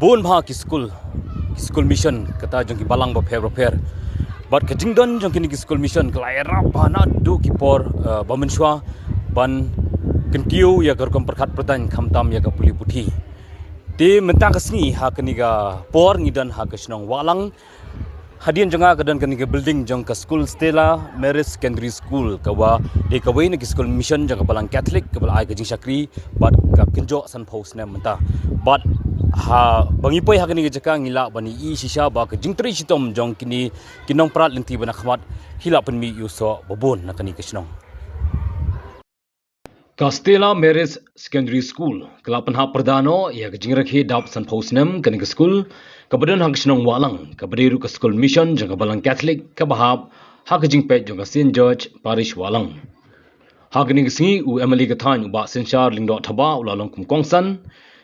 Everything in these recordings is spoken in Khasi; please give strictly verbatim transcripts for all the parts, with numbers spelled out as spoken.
Bun bha ki skul, ki skul mission kata jong ki balang bapher bapher. Bad ka jingdon jong kine ki skul mission ka la ïarap bha naduh ki por, eh, ba mynshuwa ban kyntiew ïa ka rukom pyrkhat pyrdain khamtam ïa ka pule puthi. Te mynta ka sngi ha kane ka por ngi don ha ka shnong Wahlang. Hadien jong nga ka don kane ka building jong ka skul Stella Maris Secondary School, ka ba dei kawei na ki skul mission jong ka balang Catholic ka ba la ai ka jingshakri bad ka kynjoh sanphew snem mynta. Bad ha ba ngi poi ha kane ka jaka ngi lah ban ïohi shisha ba ka jingtrei shitom jong kine ki nongpyrkhat lynti ba na khmat ki la pynmih ïa u soh ba bun na kane ka shnong. Ka Stella Maris Secondary School ka la pynhap pyrda noh ïa ka jingrakhe dap sanphew snem kane ka skul, ka ba don ha ka shnong Wahlang, ka ba dei ruh ka skul mission jong ka balang Catholic ka ba hap ha ka jingpeit jong ka Saint George Parish Wahlang. Ha kane ka sngi u M L A ka thaiñ u Bah Synshar Lyngdoh Thabah u la long kum kongsan.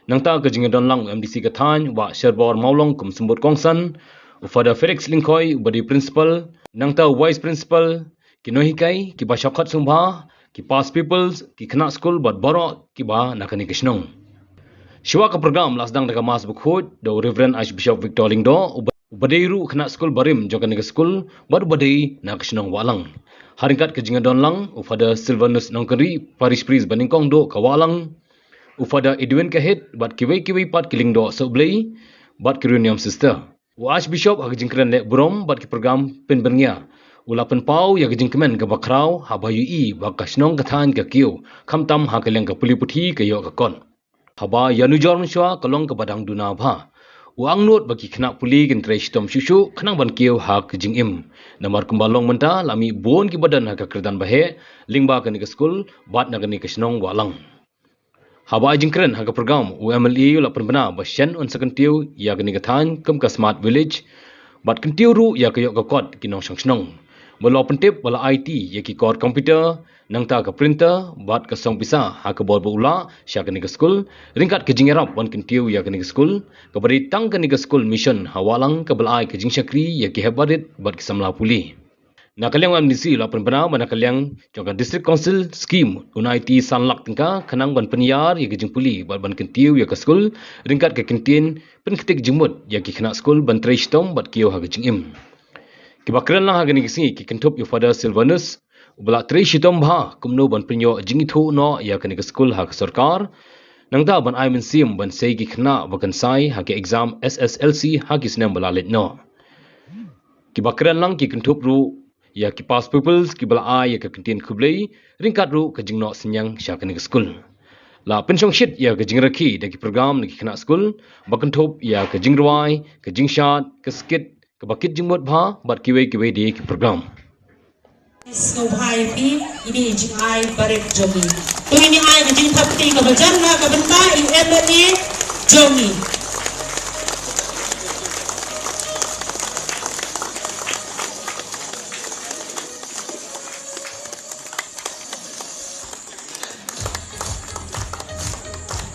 Nangta ka jingdon lang u M D C ka thaiñ u Bah Sherbor Mawlong kum symbud kongsan, u Father Felix Lyngkhoi u ba dei principal, nangta u vice principal, ki nonghikai, ki ba shakhat sngewbha, ki past pupils, ki khynnah skul bad baroh ki ba na kane ka shnong. Shuwa ka program la sdang da ka Mass bakhuid da u Reverend Archbishop Victor Lyngdoh u ba, u ba dei ruh khynnah skul barim jong kane ka skul bad u ba dei na ka shnong Wahlang. Ha ryngkat ka jingdon lang u Father Silvanus Nongkynrih, Parish Priest ba nyngkong duh ka Wahlang, u Father Edwin Kahit bad kiwei kiwei pat ki lyngdoh sohblei bad ki riewniam sister. U Archbishop ha ka jingkren leh burom bad ki program pynbyrngia u la pynpaw ïa ka jingkmen ka ba khraw haba ïohi ba ka shnong ka thaiñ ka kiew khamtam ha ka liang ka pule puthi ka ïoh ka kot. Haba ïanujor mynshuwa ka long ka ba dang duna bha. U angnud ba ki khynnah pule kin trei shitom shuh shuh khnang ban kiew ha ka jingim. Namar kumba long mynta la mih bun ki ba don ha ka kyrdan ba heh lyngba kane ka skul bad na kane ka shnong Wahlang. Haba ai jingkren ha ka program u M L A u la pynbna ba shen un sa kyntiew ïa kane ka thaiñ kum ka smart village bad kyntiew ruh ïa ka ïoh ka kot ki nongshong shnong. Ba la pyntip ba la aiti ïa ki kor computer, nangta ka printer bad ka song pisa ha ka bor ba u lah sha kane ka skul ryngkat ka jingïarap ban kyntiew ïa kane ka skul, ka ba dei tang kane ka skul mission ha Wahlang ka ba la ai ka jingshakri ïa ki hep barit bad ki samla pule. Na ka liang u M D C u la pynbna ba na ka liang jong ka District Council scheme un aiti san lak tyngka khnang ban pynïar ïa ka jingpule bad ban kyntiew ïa ka skul ryngkat ka kyntien pynktik jingmut ïa ki khynnah skul ban trei shitom bad kiew ha ka jingim. Ki ba kren lang ha kane ka sngi ki kynthup ïa u Father Silvanus u ba la trei shitom bha kumno ban pynïoh jingithuh noh ïa kane ka skul ha ka sorkar. Nangta ban ai mynsiem ban sei ki khynnah ba kynsai ha ki exam S S L C ha ki snem ba la leit noh. Ki ba kren lang ki kynthup ruh ïa ki past pupils ki ba la ai ïa ka kyntien khublei ryngkat ruh ka jingnoh synñiang sha kane ka skul. La pynshongshit ïa ka jingrakhe da ki program na ki khynnah skul ba kynthup ïa ka jingrwai, ka jingshad, ka skit, ka ba kit jingmut bha bad kiwei kiwei de ki program. Sngewbha ïa phi, ine i jingai barit jong ngi. To ngin ïa ai ka jingthap kti ka ba jan na ka bynta i M L A jong ngi.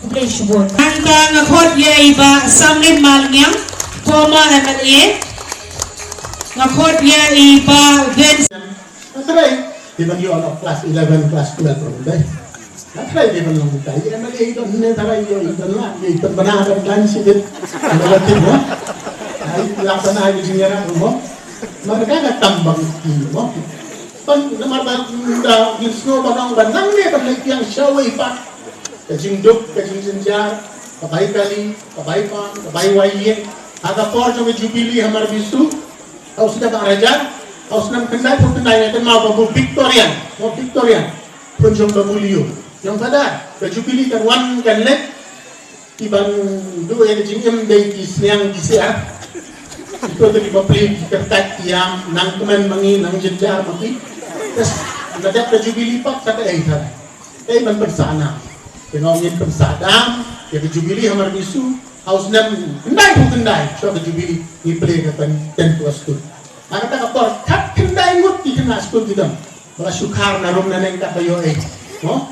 Khublei shibun. Nangta nga khot ïa i Bah Samlin Malngiang, former M L A. Nga khot ïa i Bah Vince. Nga trei, dei ban ïoh na class eleven, class twelve ruh dei. Nga trei dei ban long utai. Ïa, M L A i don ne trei ïoh i don la, ïa i pynbna ban dan shibit. Nga ba tip mo. Ai, la pynbna ïa jingïarap mo. Mar ka nga tam bang ki mo. Ban namar ba da ngin sngew ba nang ba nang ne ban leit ïa shawei pat. Ka jingduk, ka jingjynjar, ka bai kali, ka bai pam, ka bai wai ïing. Ha ka por jong ka Jubilee ha Marbisu, ha u snem ar hajar, ha u snem khyndai phew khyndai, nga kynmaw ba u Victorian, u Victorian, pun jong ka Mulio. Jong ka da, ka Jubilee kan wan kan leit, ki ban duh ïa ka jingim dei ki sniang ki siar. Ki to ki bapli ki kyrtat ki ïam, nang kmen ma ngi, nang jynjar ma ngi. Bas, nga dep ka Jubilee pat kata ei tharai. Ei ban pynsah nam. Te nga ong ngin pynsah dam ïa ka Jubilee ha Marbisu, ha u snem khyndai phew khyndai shuwa ka Jubilee ngi plie ka ten, ten plus two. Ha kata ka por khatkhyndai ngut ki khynnah skul ki don ba la shu khar na rum na neng kat ba ïoh ei. Mo?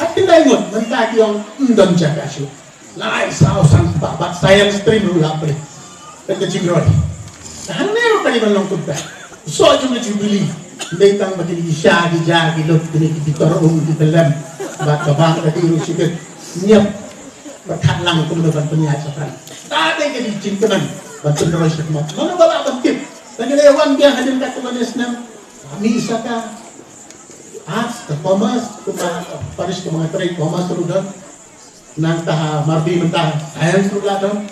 Khatkhyndai ngut, mynta ki ong ym don jaka shuh. Lai saw san spah bad science stream ruh la plie. Peit ka jingroi. Hangne ruh ka dei ban long kumta. Soh jong ka Jubilee. Ym dei tang ba kine ki sha ki ja ki lut, kine ki tor um ki tellem. Bad ka bang ka dei ruh shibit. Ñiap. Ba khat lang kumno ban pynïaid shaphrang. Ta dei ka jingkmen ban pynroi shakhmat. Mano ba lah ban tip. Tang ïa wan biang hadien katto katne snem. Kami saka arts, ka commerce, kumba parish kumba nga trei commerce ruh don. Nangta ha Marbi mynta science ruh la don.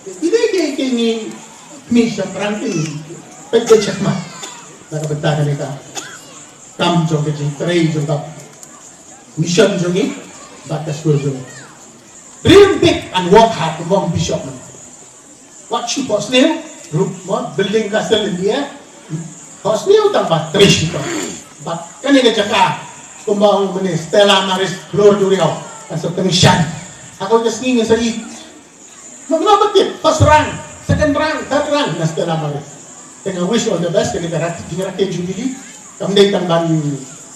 Ki dei ki ki ngi kmen shaphrang ki peit shakhmat. Na ka bynta kane ka kam jong ka jingtrei jong ka mission jong ngi bad ka skul jong ngi. Dream big and work hard, kumba ong Bishop man. Wat shu pos new, ruh mo building castle India. Pos new tang ba trei shi tong. Bad kane ka jaka kumba ong mynne Stella Maris, Flor Duriau, kan sa teng shan. Ako ka sngi ngi sa i. Mano ba tip first rank, second rank, third rank na Stella Maris. Te nga wish all the best kane ka rak jingrakhe jubilee. Kam dei tang ban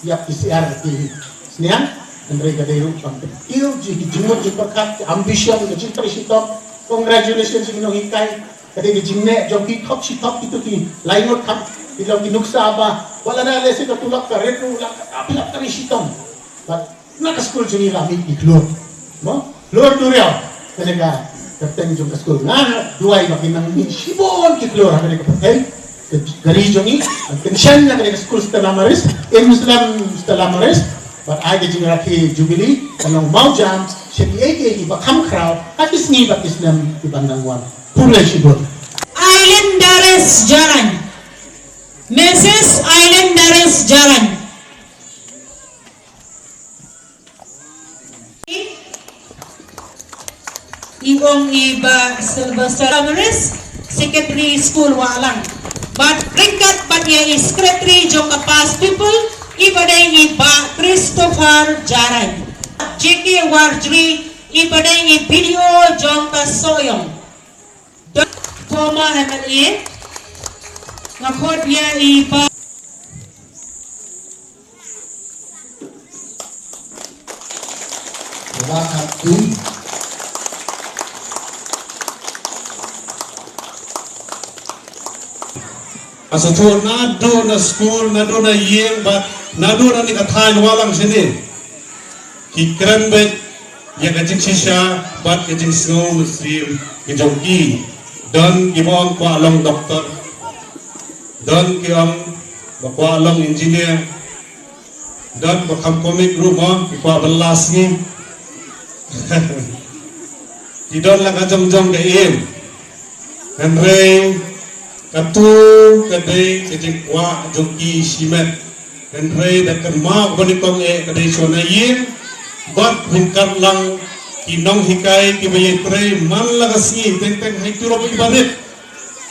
ïap P C R ki sniang, hynrei ka dei ruh ban pynkiew ji ki jingmut jingpyrkhat, ki ambition, ka jingtrei shitom. Congratulations ïa ki nonghikai. Ka dei ka jingneh jong ki thop shi thop kito ki lai ngut kham ki long ki nuksa ba wat la da lehse ka tulop ka rit ruh la ka ap ïa ka trei shitom. Bad na ka skul jong ngi la mih ki khlur. Mo? Khlur duriaw. Kane ka kyrteng jong ka skul. Nga duwai ba kin nang mih shibun ki khlur ha kane ka pyrthei. Ka, ka ri jong ngi. Ban kynshen ïa kane ka skul Stella Maris. Im slem Stella Maris. Bad ai ka jingrakhe jubilee. Kan long mawjam. Sha kiei kiei kiba kham khraw. Ha ki sngi bad ki snem kiban dang wan. Khublei shibun. Aileen Darius Jarain. Missus Aileen Darius Jarain. I ong i Bah Sylvester Ramirez, Secretary School Wahlang. Bad ryngkat bad ïa i Secretary jong ka Past Pupil, i ba dei i Bah Christopher Jarain. J K Warjri, i ba dei i B D O jong ka Sohiong. Former M L A, nga khot ïa i Bah Bah Khatduh. Asa tu naduh na skul, naduh na ïing, bad naduh na kane ka thaiñ Wahlang shane. Ki kren beit ïa ka jingshisha bad ka jingsngew mynsiem ka jong ki. Don kiba ong kwah long doktor. Don ki ong ba kwah long engineer. Don ba kham comic ruh mo, ki kwah ban last ngi. Ki don la ka jong jong ka im. Hynrei katu ka dei ka jingkwah jong ki shimet. Hynrei da kynmaw ba nyngkong eh ka dei shuwa na ïing. Bad ryngkat lang ki nonghikai kiba ïatrei man la ka sngi teng teng ha ki rukom iba rit.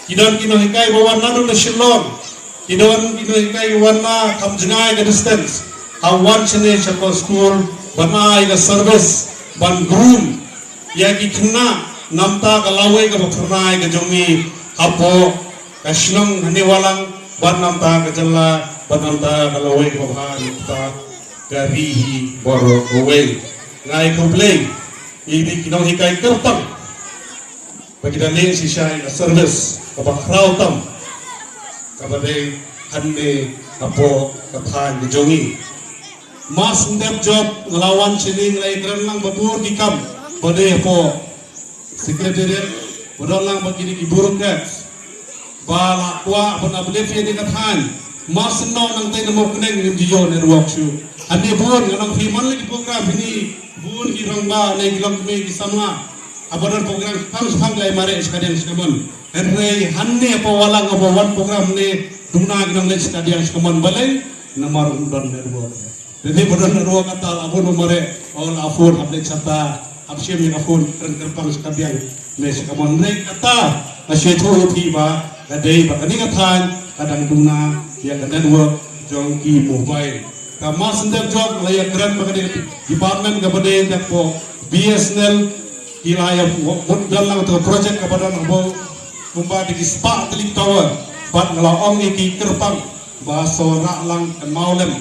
Ki don ki nonghikai ba wan naduh na Shillong. Ki don ki nonghikai ba wan na kham jngai ka distance. Ha wan shane sha ka skul ban ai ka service ban groom ïa ki khynnah namar ka lawei kaba phyrnai ka jong ngi hapoh ka shnong hane Wahlang bad namar ka jylla bad namar ka lawei kaba bha namar ka ri hi baroh kawei. Nga ai khublei ïa ki nonghikai kyrpang ba ki da leh shisha ïa ka service kaba khraw tam kaba dei hangne hapoh ka thaiñ ka jong ngi. Mar syn dep jop nga la wan shane nga la ïakren lang ba bun ki kam ba dei hapoh Secretariat, ba don lang ba kine ki bureaucrats ba la kwah ban uplift ïa kane ka thaiñ. Mar syn noh nangtei na Mawkneng ngim ju ïoh network shuh. Hangne bun nga nang phi man la ki program hynne bun ki rangbah ne ki longkmie ki samla. Haba don program shipang shipang ki la ïa mareh shikadiang shikamon. Hynrei hangne hapoh Wahlang haba wan program ne duna ki nang leit shikadiang shikamon balei namar um don network. Te dei ba don ruh kata la bun u mareh, o la phone hap leit shata, hap shim ïa ka phone, kren kyrpang shikadiang ne shikamon. Hynrei kata nga sngewthuh ïa phi ba ka dei ba kane ka thaiñ ka dang duna ïa ka network jong ki mobile. Ka mar syn dep jop la ïakren ba kane ka department kaba dei hapoh B S N L ki la ïa mut don lang ka project kaba don hapoh kumba dei ki spah tylli ki tower bad nga la ong ïa ki kyrpang ba shu rah lang kynmaw lem.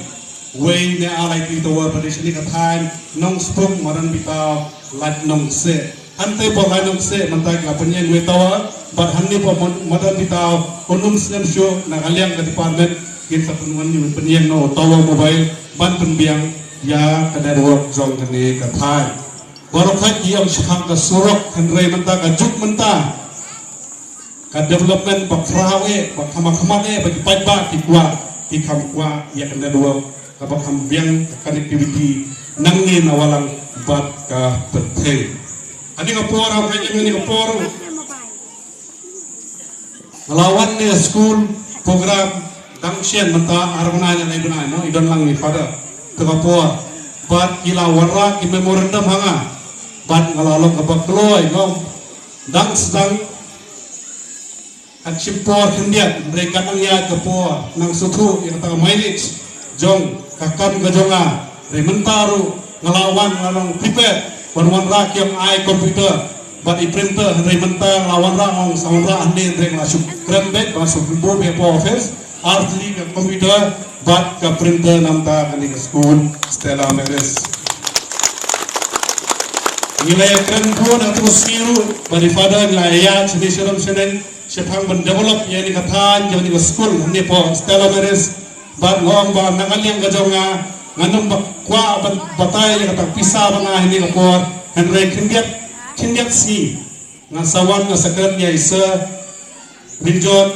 Wei ne ar lai tylli ki tower ba dei shane ka thaiñ Nongspung, Madan Bitaw, Lait Nongkseh. Hangtei hapoh Lait Nongkseh mynta ki la pynïeng wei tower bad hangne hapoh Mad-, Madan Bitaw, u nym snem shuh na ka liang ka department kin sa pynwan ïa pynïeng noh u tower mobile ban pynbiang ïa ka network jong kane ka thaiñ. Baroh khoit ki ïoh shaphang ka surok, hynrei mynta ka juk mynta ka development ba khraw eh, ba kham khmat eh, ba ki paidbah ki kwah, ki kham kwah ïa ka network kaba kham biang, ka connectivity nangne na Walang bad ka pyrthei. Kane ka por, ha kane ka por nga la wan ne skul program dang shen mynta ar bnai ne lai bnai mo, i don lang i father. Te ka por bad ki la wanrah ki memorandum ha nga bad nga la long kaba kloi, nga ong dang sdang kan shim por khyndiat, hynrei kan nang ïaid ka por, nang sngewthuh ïa kata ka mileage jong ka kam ka jong nga. Hynrei mynta ruh nga la wan, nga la long prepared ban wanrah ki ong ai computer bad i printer, hynrei mynta nga la wanrah, ong sa wanrah hynrei, hynrei nga la shu kren beit, ba shu buh beit ha office ar tylli ka computer bad ka printer na bynta kane ka skul Stella Maris. Ngi la ïakren bun ha katu ka sngi ruh bad i father, ngi la ïaid shane sharum shaneng shaphang ban develop ïa kane ka thaiñ, ïa kane ka skul, hangne hapoh Stella Maris. Bad nga ong ba na ka liang ka jong nga, ngam kwah ban batai ïa kata ka pisa ba nga hangne ka por, hynrei khyndiat, khyndiat sngi nga sa wan, nga sa kren ïa i Sir Rinjot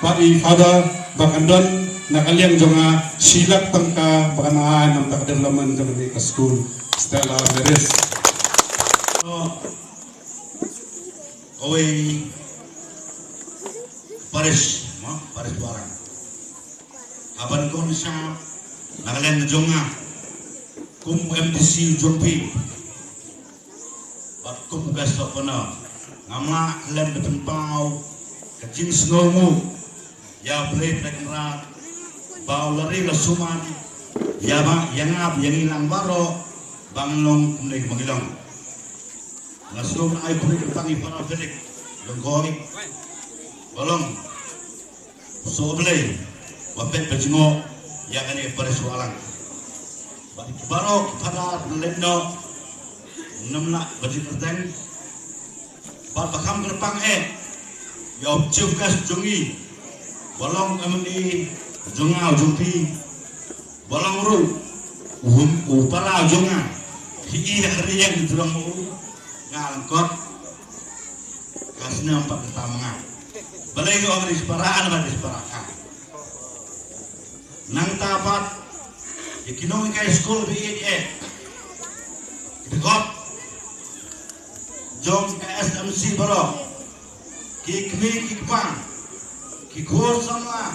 bad i father ba kan don na ka liang jong nga shi lak tyngka ba kan ai na bynta ka development jong kane ka skul Stella Maris. Kawei parish, mo, parish Walang. Haba nga wan sha na ka liang jong nga kum u M D C jong phi bad kum u guest of honour, ngam lah khlem da pynpaw ka jingsngewnguh ïa U Blei Trai Kynrad ba u la ri la sumar ïa ba, ïa nga, ïa ngi lang baroh ba ngin long kumne ba ngi long. Nga sngewbha ai khublei kyrpang ïa i Father Felix Lyngkhoi ba long u soh U Blei ba peit ba jngoh ïa kane ka parish Walang. Bad ïa ki baroh ki Father ba leit noh, ngam lah ban jingkyrteng. Bad ba kham kyrpang eh ïa u chief guest jong ngi ba long M L A jong nga, jong phi, ba long ruh u, u para jong nga. Phi i ha ka riang jong u, nga lyngkot ka snem pat ka tam nga. Balei nga ong ri para, ana ba ri para ka. Nangta pat ïa ki nonghikai skul ba ïeit eh, ki dkhot jong ka S M C baroh, ki kmie ki kpa, ki khun samla,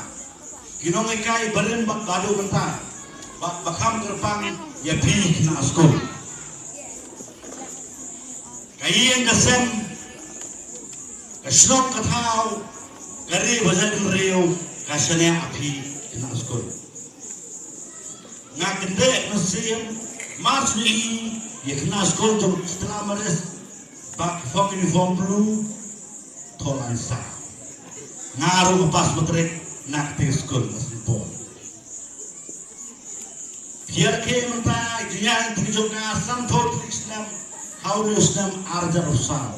ki nonghikai barim bad baduh bynta, bad ba kham kyrpang ïa phi khynnah skul. Ka ïing ka sem, ka shnong ka thaw, ka ri bajai bynriew ka shaniah ha phi khynnah skul. Nga kyndit mynsiem, mar shu ïohi ïa khynnah skul jong Stella Maris ba ki phong uniform blue, thoh lan sa. Nga ruh nga pass matric na kata ka skul, nga sngewbha. Phi ïa rakhe mynta ïa ka jingïaid lynti jong nga, sanphew tylli ki snem ha une u snem ar hajar arphew saw.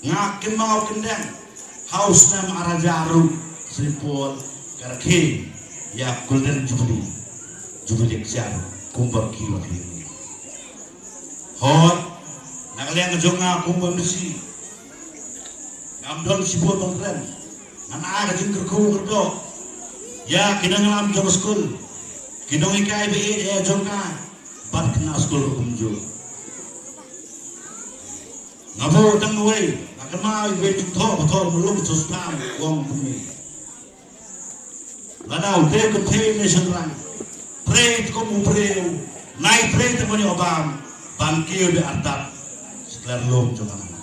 Nga kynmaw kyndeng ha u snem ar hajar ruh, Saint Paul ka rakhe ïa Golden Jubilee, Jubilee ksiar, kumba ki wan ïa ngi. Hooid, na ka liang jong nga kum u M D C, ngam don shibun ban kren. Ngan ai ka jingkyrkhu kyrdoh ïa ki nongïalam jong ka skul, ki nonghikai ba ïeit jong nga bad khynnah skul ruh kumjuh. Nga buh tang uwei, nga kynmaw ïa uwei u thoh, u thoh mluh, u thoh stam, u ong kumne: Lada u dei u kynthei ne u shynrang, trei kum u briew, nai trei te mane u bam, ban kiew bad artat sha ka lum jong nga.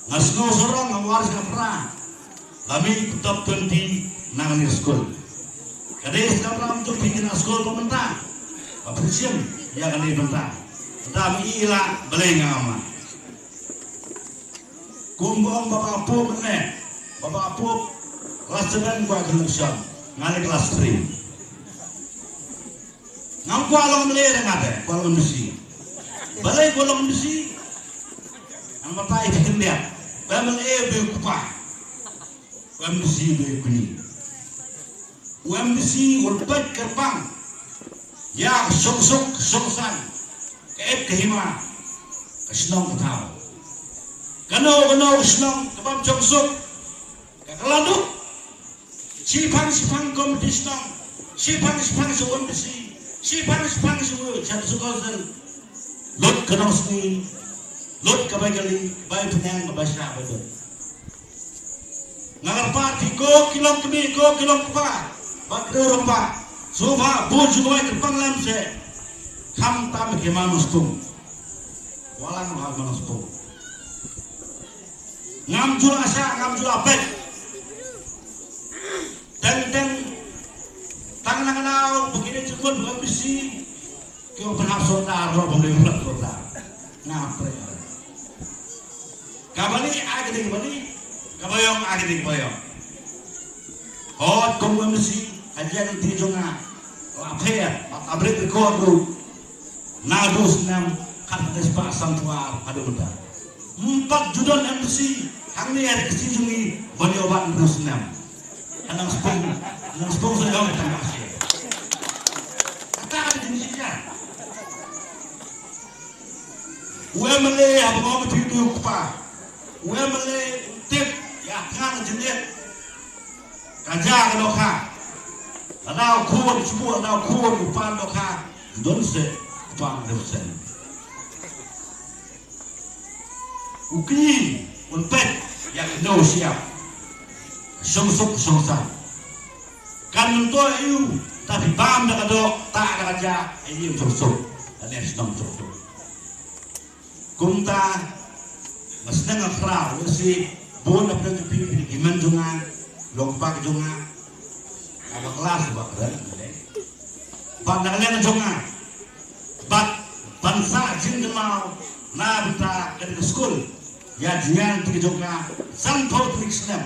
Nga sngew sarong, nga war sha ka pra, la mih top twenty na kane ka skul. Ka dei ka skul ba mynta, ba pynshim ïa kane mynta. Mynta me i la balei nga ma. Kum ba ong Baba Pup ne, Baba Pup class seven, kwah connection, nga leh class three. Ngam kwah long M L A re nga te, kwah long M D C. Balei kwah long M D C? Nang batai phi khyndiat. Ba M L A ba u kpa, ba M D C ba u kñi. U M D C u peit kyrpang ïa ka shongsuk shongsaiñ, ka et ka hima. Shnong ka thaw. Kano kano ka shnong ka bam jong suk, ka kala duk. Shiphang shiphang komiti shnong, shiphang shiphang shu M P C, shiphang shiphang shu shu council. Lut ka nongsngi, lut ka bai kali, bai pyneng, ka bai shah, bai duk. Nga kyrpad ïa phi ko ki long kmie, ko ki long kpa, bad ki rong ba, sngewbha bun sngewbha kyrpang lem seh. Khamtam ki man nongspung. Walang, walang man nongspung. Ngam ju la sah, ngam ju la peit. Teng teng tang na ka daw ba ki dei jingmut ba M P C. Ki ong pynhap sordar, ruh ba ym dei pynhap sordar. Nga pyrshah. Kaba lieh ai ka dei kaba lieh, kaba ïong ai ka dei kaba ïong. Hooid, kum u M P C, ka jingïaid lynti jong nga la pher bad la break record ruh. Naduh u snem khatkhyndai spah sanphew ar haduh mynta. Ym pat ju don M P C hangne ha ri Khasi jong ngi ban ïoh bat hynriew snem. Ka nongspung, ka nongspung sa ïoh ka tang ba shi. Kata ka dei ka jingshit ïa u M L A, haba nga ong ïa phi u kpa. U M L A u tip ïa ka jingïeit. Ka jia ka dohkha. Lada u khun u shibun, lada u khun u pan dohkha, don seh u pan hynriew percent. U kñi un peit ïa ka nongshong shyiap, ka shongsuk ka shongsaiñ. Kan myntoi aïu, lada phi bam da ka doh, tah da ka jia, aïu shongsuk, lane shnong shongsuk. Kumta, nga sneng nga khraw, lehse bun na pdeng jong phi, phi dei ki hynmen jong nga, long kpa ki jong nga, nga bakla sha ba kren, leh. Bad na ka liang jong nga, bad ban sah jingkynmaw na bynta kane ka skul ïa jingïaid lynti jong nga sanphew tylli ki snem.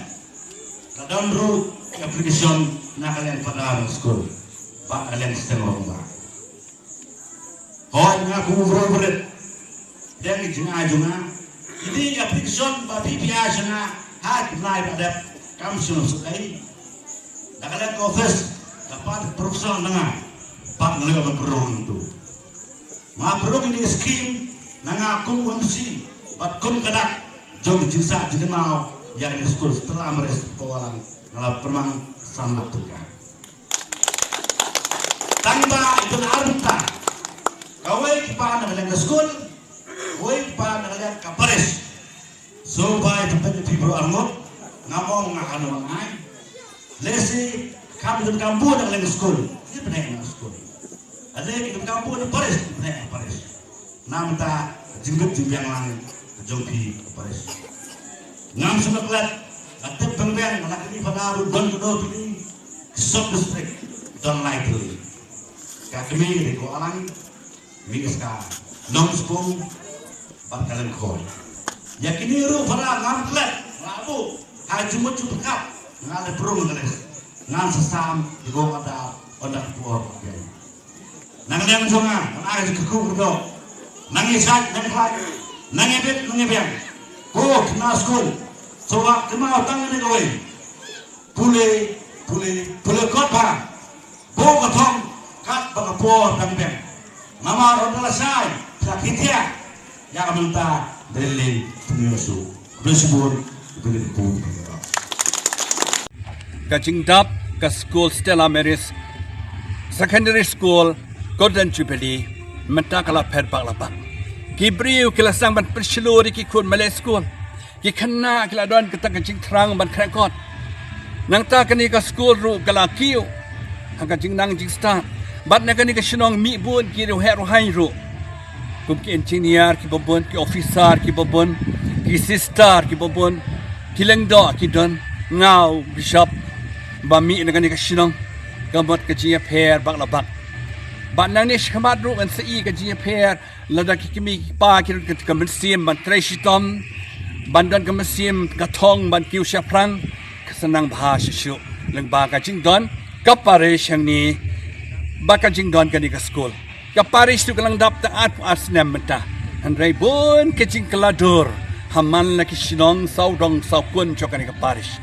Ka don ruh application na ka liang Father skul bad na ka liang Seng Rong ba. Hooid, nga kum u briew ba rit. Dang i jingai jong nga. Kine ki application ba phi phi ai sha nga ha ki bnai ba dep kam shym suk ai. Da ka leit ka office, da pat professional na nga. Bad nga leit ban pynrung hangtu. Nga pynrung ïa kine ki skim na nga kum u M C bad kum ka dak jong ka jingsah jingkynmaw ïa kane ka skul Stella Maris Powalang, nga la pynmang san lak tyngka. Tang ba i don ar bynta. Kawei ki pan na ka liang ka skul, kawei ki pan na ka liang ka parish. So ba i don peit ïa phi baroh arngut, ngam ong nga kano ngan ai. Lehse kam i don kam bun na ka liang ka skul, ngi pynheh na ka skul. Lehse ki don kam bun na parish, ngi pynheh na parish. Na mynta ka jingbit jingbiang lang ka jong phi ka parish. Ngam sngewklet, nga tip beng beng, nga la kynni Father ruh don kano tylli, ki sub district don lai tylli. Ka kmie ka dei ka Alang, mih ka ska Nongspung bad ka Lyngkhoi. Ïa kine ruh Father ngam klet, nga la buh ha jingmut jingpyrkhat, nga la pynrung ka list. Ngan sa sam ïa ka Father ynda ka por ka biang. Na ka liang jong nga, ngan ai ka jingkyrkhu kyrdoh. Nang ïa shait, nang ïa khlaiñ, nang ïa bit, nang ïa biang. Ko khynnah skul, sngewbha kynmaw tang ïa kawei. Pule, pule, pule kot bha. Buh ka thong katba ka por dang biang. Namar ynda la shai, sa khie thiah. Ïa ka mynta, dei lei pynïoh shuh. Khublei shibun, khublei shibun. Ka jingdap ka skul Stella Maris Secondary School Golden Jubilee mynta ka la pher bak la bak. Ki briew ki la sdang ban pynshlur ïa ki khun ban leit skul. Ki khynnah ki la don kata ka jingthrang ban khreh kot. Nangta kane ka skul ruh ka la kiew ha ka jingnang jingstad. Bad na kane ka shnong mih bun ki riewheh riewhaiñ ruh, kum ki engineer kiba bun, ki officer kiba bun, ki sister kiba bun, ki lyngdoh ki don. Nga u bishop ba mih na kane ka shnong, ka mut ka jingïapher bak la bak. Bad nangne shakhmat ruh ngan sa ïohi ka jingïapher lada ki kmie ki kpa ki don ka mynsiem ban trei shitom, ban don ka mynsiem ka thong ban kiew shaphrang, ka sa nang bha shuh shuh lyngba ka jingdon ka parish hangne bad ka jingdon kane ka skul. Ka parish ruh ka la dap tang arphew ar snem mynta. Hynrei bun ka jingkylla dur ha man la ki shnong sawdong sawkun jong kane ka parish.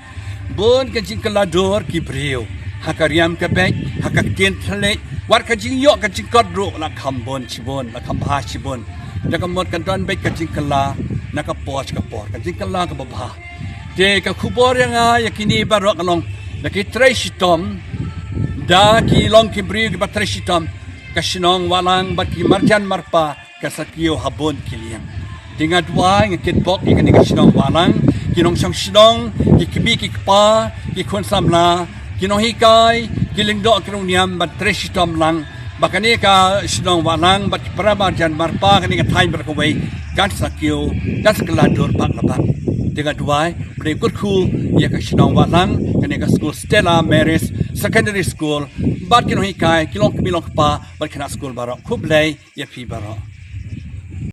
Bun ka jingkylla dur ki briew ha ka riam ka beit, ha ka ktien thylliej, wat ka jingïoh ka jingkot ruh la kham bun shibun, la kham bha shibun. Da ka mut kan don beit ka jingkylla na ka por sha ka por, ka jingkylla kaba bha. Te ka khubor ïa nga ïa kine baroh ka long da ki trei shitom, da ki long ki briew kiba trei shitom, ka shnong Wahlang bad ki marjan marpa ka sa kiew ha bun ki liang. Te nga duwai, nga kitbok ïa kane ka shnong Wahlang, ki nongshong shnong, ki kmie ki kpa, ki khun samla, ki nonghikai, ki lyngdoh ki nongniam ban trei shitom lang ba kane ka shnong Wahlang bad ki para marjan marpa, kane ka thaiñ baroh kawei, kan sa kiew, kan sa kylla dur bak la bak. Te nga duwai, U Blei un kyrkhu ïa ka shnong Wahlang, kane ka skul Stella Maris Secondary School bad ki nonghikai, ki longkmie longkpa bad khynnah skul baroh. Khublei ïa phi baroh.